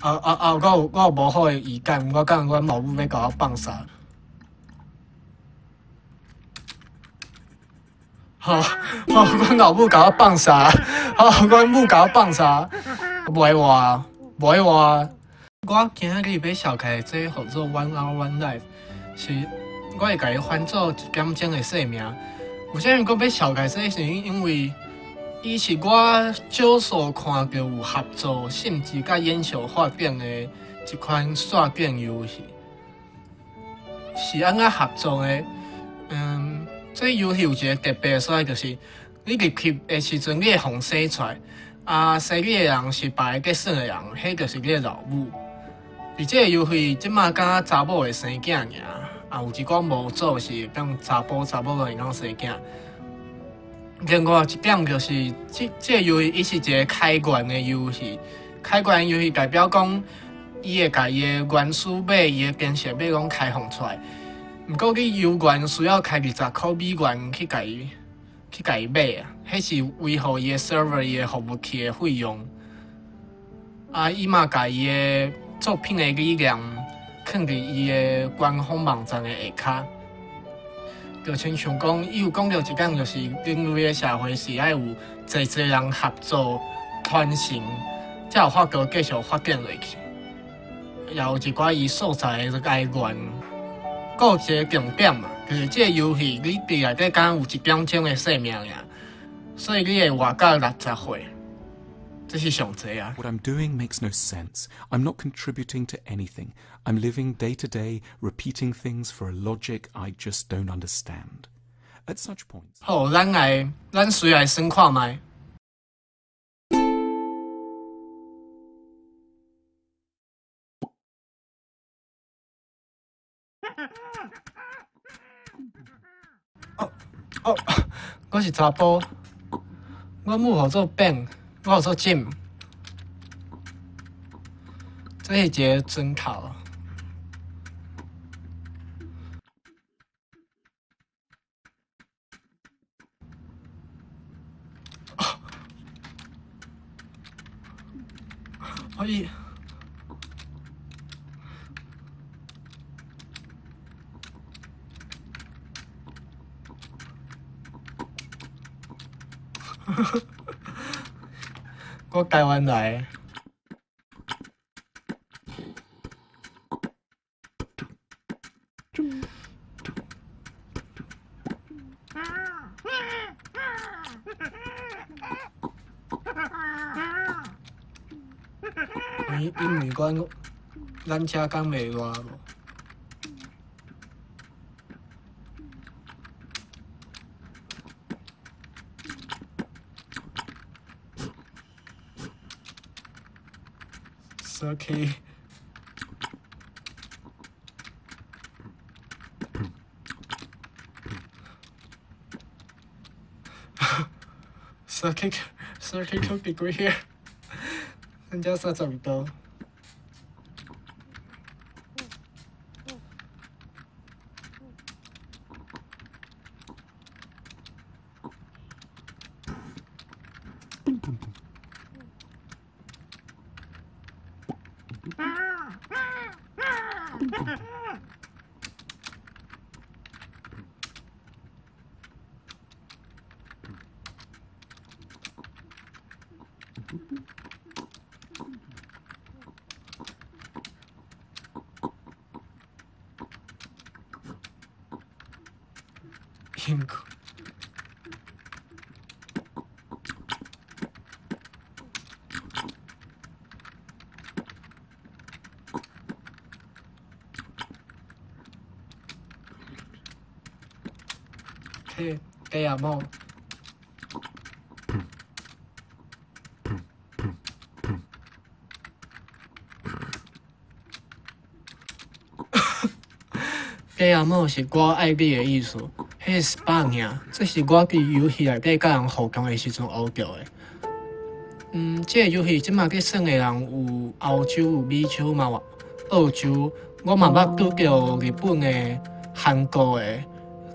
啊啊啊！我有無好的預感，我感覺阮老母欲共我放殺。好，好，阮老母共我放殺，好，阮母共我放殺，袂活，袂活。我今仔日欲紹介這個號做 One Hour One Life，是我會共伊翻做一點鐘的生命。為啥物講欲紹介這個？是因為伊是我少數看著有合作，甚至佮演唱發展的一款線頂遊戲。是按怎合作的？這遊戲有一个特別的所在，就是你入去的時陣，你會予人生出來，啊，生你的人是別个計算的人，彼就是你的老母。佇這个遊戲，這馬敢若查某會生囝爾，啊，有一寡模組是會當查埔查某會當生囝。另外一點就是，這個遊戲伊是一个開源的遊戲，開源遊戲代表講，伊會共伊的原始碼、伊的程式碼攏開放出來。毋過你遊園需要開20塊美元去共伊買啊，彼是維護伊的 server、伊的服務器的費用。啊，伊嘛共伊的作品的理念囥佇伊的官方網站的下跤，就親像講，伊有講著一點，就是人類的社會是愛有濟濟人合作傳承，才有法度繼續發展落去。也有一寡伊素材的來源。閣有一個重點嘛，就是這個遊戲你佇內底敢若有一點鐘的生命爾，所以你會活到60歲，這是上濟啊。 What I'm doing makes no sense. I'm not contributing to anything. I'm living day to day, repeating things for a logic I just don't understand. At such points，好，咱隨來算看覓。哦哦，我是查埔，我母號做 Ben，我號做 Jim。這是一个磚頭。可以。我台灣來。因為阮咱遮敢袂熱無？Circuit circuit 32 degree here，咱遮32度。辛苦。嘿，雞仔某。雞仔某是我愛你的意思，彼是 SPA 爾，這是我佇遊戲內底佮人互動的時陣學著的。這个遊戲這馬咧耍的人有歐洲、有美洲嘛，有澳洲，我嘛捌拄著日本的、韓國的、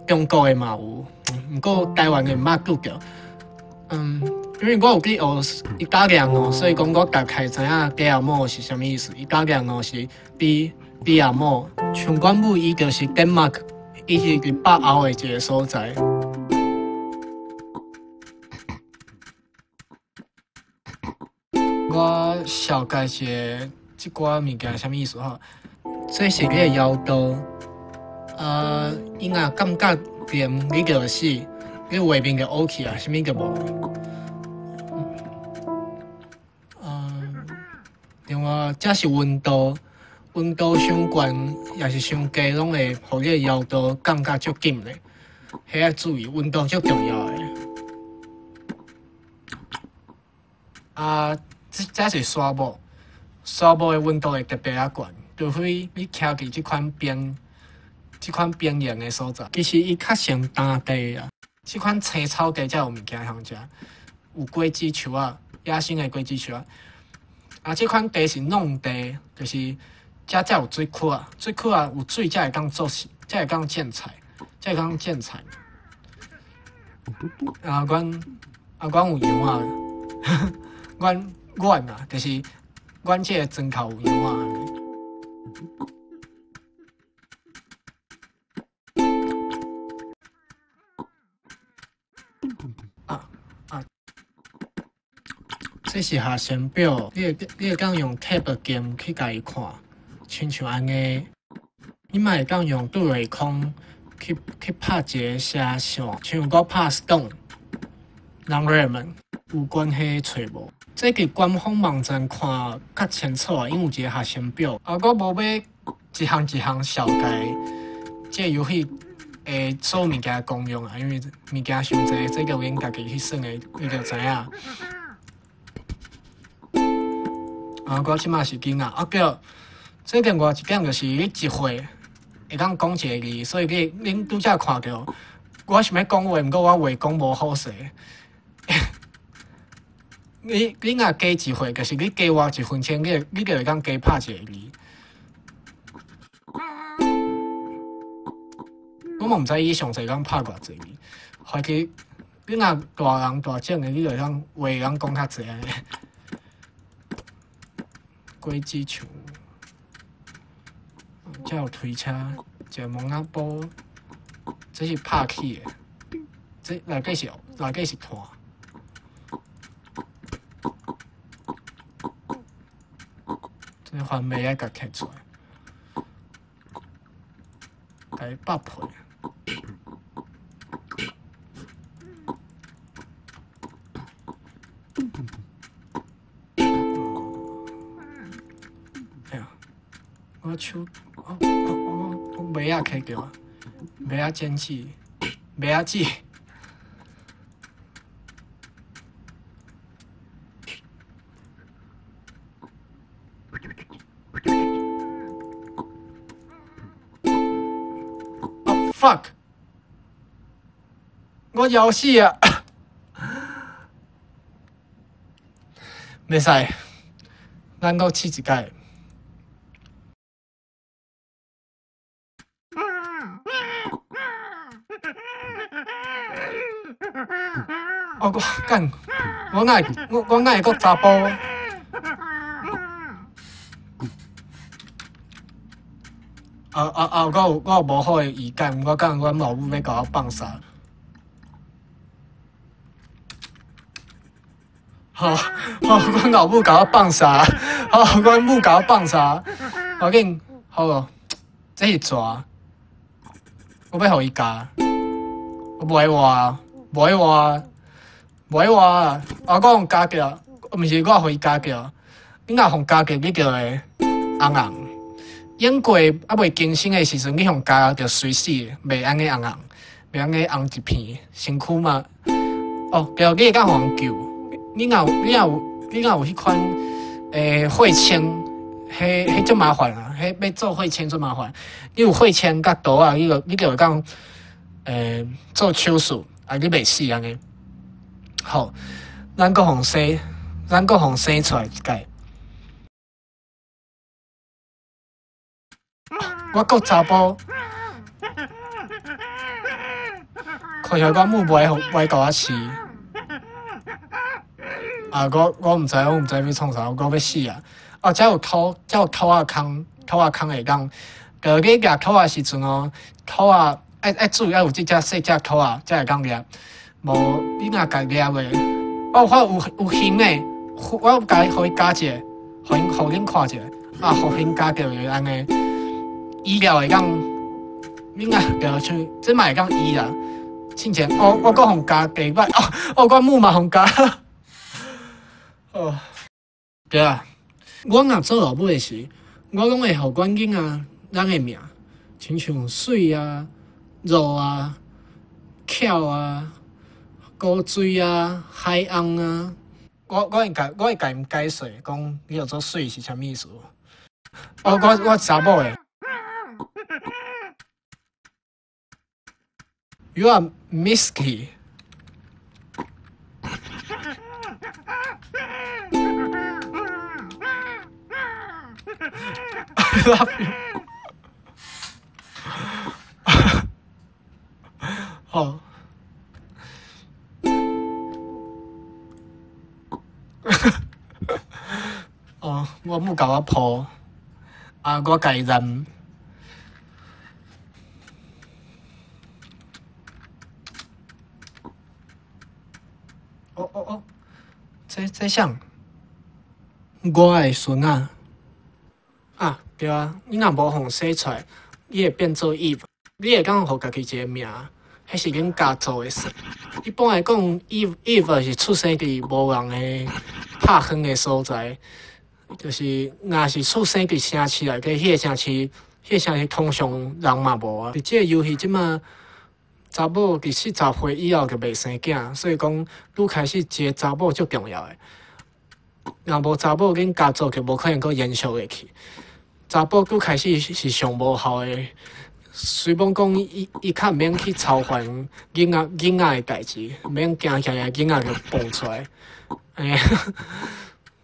中國的嘛有，毋過台灣的毋捌拄著。因為我有去學意大利語，所以講我大概知影 ti amo 是啥物意思。意大利語是 ti ti amo，像阮母伊就是 Denmark，伊是佇北歐的一個所在。我紹介一下這寡物件啥物意思吼？這是你的腰刀，啊，伊若感覺黏，你就死，你畫面就烏去啊，啥物就無。另外，這是溫度，溫度傷懸，抑是傷低，攏會予你的腰刀降甲足緊的。彼愛注意，溫度足重要的。啊，這是刷木，刷木的溫度會特別仔懸，除非你徛佇這款邊，這款邊緣的所在。其實伊較像乾地啊，這款青草地才有物件通食，有果子樹仔，野生的果子樹仔。啊，這款地是農地，就是遮才有水庫啊，水庫啊有水才會當做事，才會當種菜，才會當種菜。啊，阮有羊仔，阮啊，就是阮這个庄頭有羊仔。啊啊！這是學生表，你會當用 Tab 鍵去共伊看，親像按呢，你嘛會當用對話框去拍一个寫線，像我拍 Stone，人 Ramen 有關係揣無？這佇官方網站看較清楚啊，因為有一個學生表。啊，我無欲一項一項紹介這個遊戲的所有物件功用啊，因為物件傷濟，這個恁家己去算的，你就知影。啊，我這馬是囡仔，啊對，這另外一點就是你一歲會當講一个字，所以你恁拄才看著，我想欲講話，毋過我話講無好勢。你若加一歲，就是你加活一分鐘，你就會當加拍一个字。我嘛毋知伊上濟當拍偌濟字，反正你若大人大種的，你就會當話會當講較濟按呢。果子樹，遮有推車，一个蒙仔波，這是拍起的，這內底是炭。這番麥愛共摕出來，共伊剥皮。哎呀，我手，我麦仔揢著啊，麦仔剪纸，麦仔纸。Fuck！我枵死啊！袂使，咱閣試一擺。哦，我幹，我哪會閣查埔？啊啊啊！我有無好的預感，我感覺阮老母欲共我放殺。好，好，阮老母共我放殺，好，阮母共我放殺。無要緊，好無？這是蛇，我欲予伊咬，我無愛活，無愛活，無愛活。啊，我予咬著，毋是我予伊咬著。你若予咬著，你就會紅紅。經過猶未更新的時陣，你予咬著隨死，袂按呢紅紅，袂按呢紅一片，身軀嘛。哦，對，你會當予人救。你若有彼款血清，彼足麻煩啊！彼欲做血清足麻煩。你有血清佮刀仔，你就會當做手術，啊，你袂死按呢。好，咱閣予生，咱閣予生出來一擺。我閣查埔，可惜阮母袂予袂共我飼。啊，我毋知，我毋知欲創啥，我欲死啊！哦，遮有口，遮有口仔空，口仔空會當，就你掠口仔時陣哦，口仔愛注意愛有這隻細隻口仔，才會當掠。無你若共掠袂，哦，我有魚的，我有共予伊咬一下，予恁看一下，啊，予魚咬著就按呢，醫療會當，你若就像這嘛會當醫啦。進前我閣予咬幾擺，哦，我母嘛予咬。哦，對啊，我若做老母的時，我攏會予阮囡仔人的名，親像水啊、露啊、巧啊、古錐啊、海翁啊。我會共𪜶解說，講你叫做水是啥物意思。哦，我查某的。You are misky。I love you。好。哦，我母共我抱，啊，我共伊認。哦哦哦，這啥？我的孫仔。啊，對啊，你若無予生出來，你會變做 Eve，你會當予家己一個名，彼是恁家族的姓。一般來講，Eve 是出生佇無人的拍園的所在，就是若是出生佇城市內底，彼個城市通常人嘛無啊。佇這個遊戲這馬查某佇40歲以後就袂生囝，所以講愈開始一個查某足重要的。若無查某，恁家族就無可能閣延續落去。查某拄開始是上無效的，雖罔講伊較毋免去操煩囡仔的代誌，毋免驚驚囡仔就蹦出來。欸，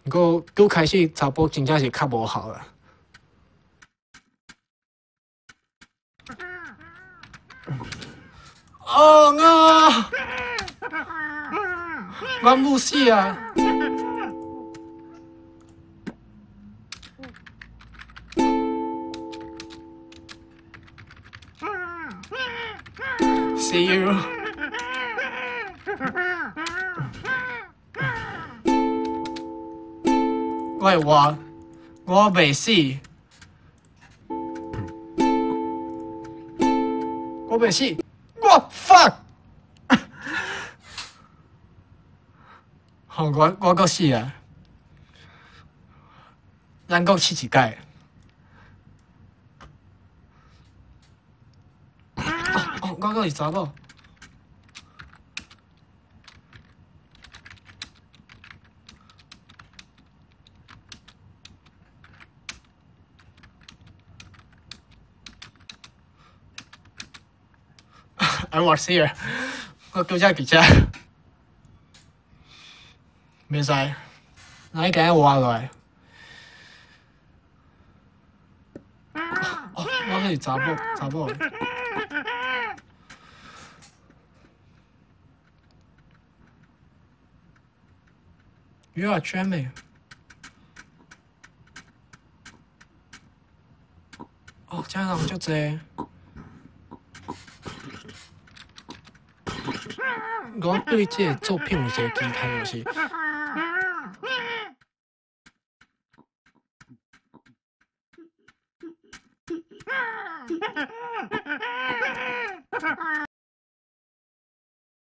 毋過拄開始查甫真正是較無效啦。哦啊！我母死啊！See you。我會活，我袂死，我袂死，我 fuck！好，我閣死啊！咱閣試一擺。哦，我閣是查某。I was here，我拄才佇遮，袂使，那你今日活落來？哦，我是查某，查某。You are dreaming。哦，遮人足濟。我對這個作品有一個期待，就是。